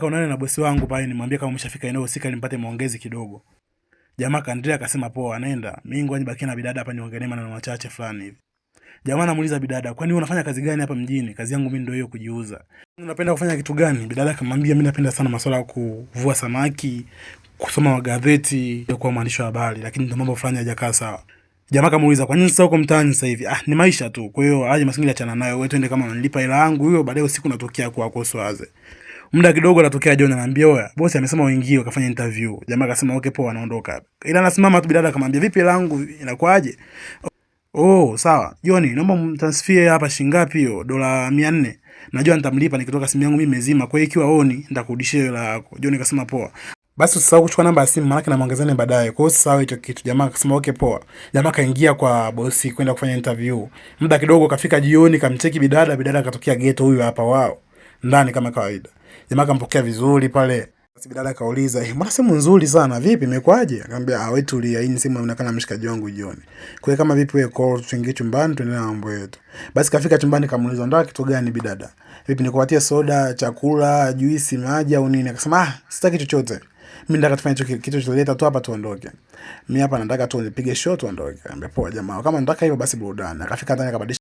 Kaonane na bosi wangu pale nimwambie kama umeshafika eneo husika ili nipate maongezi kidogo. Jamaa kaendelea akasema poa, nenda. Mimi ngoja nibakie na bidada hapa niongelee maneno machache fulani hivi. Jamaa anamuuliza bidada, kwani wewe unafanya kazi gani hapa mjini? Kazi yangu mimi ndio hiyo, kujiuza. Unapenda kufanya kitu gani? Bidada akamwambia, mimi napenda sana masuala ya kuvua samaki, kusoma magazeti, kuwa mwandishi wa habari, lakini ndio mambo fulani hajakaa sawa. Jamaa kamuuliza, kwa nini sasa uko mtaani sasa hivi? Ah, ni maisha tu. Kwa hiyo aje masingi achana nayo. Wewe twende, kama unanilipa hela yangu hiyo, baadaye usiku natokea kwako usiwaze. Muda kidogo anatokea John anaambia, oya, bosi amesema uingie ukafanya interview. Jamaa akasema okay poa, anaondoka. Ila anasimama tu, bidada akamwambia, vipi hela yangu inakuaje? Oh, sawa. John, naomba mtransfer hapa shilingi ngapi hiyo? Dola 400. Najua nitamlipa nikitoka, simu yangu mimi imezima. Kwa hiyo ikiwa oni nitakurudishia hela yako. John akasema poa. Basi usisahau kuchukua namba ya simu maana namuongezeni baadaye. Kwa hiyo usisahau hicho kitu. Jamaa akasema okay poa. Jamaa kaingia kwa bosi kwenda kufanya interview. Muda kidogo kafika jioni, kamcheki bidada, bidada akatokea ghetto huyu hapa wao. Ndani kama kawaida. Jamaa kampokea vizuri pale. Basi bidada akauliza, "Eh, mbona simu nzuri sana? Vipi imekwaje?" Akamwambia, "Ah, wewe tulia, hii ni simu inaonekana mshikaji wangu jioni. Kwa hiyo kama vipi wewe call tuingie chumbani tuendelee na mambo yetu." Basi kafika chumbani kamuuliza, "Unataka kitu gani bidada? Vipi nikupatie soda, chakula, juisi, maji au nini?" Akasema, "Ah, sitaki chochote. Mimi nataka tufanye hicho kitu choleta tu hapa tuondoke. Mimi hapa nataka tu nipige show tuondoke." Akamwambia, "Poa jamaa, kama nataka hivyo basi burudani." Akafika ndani akabadilisha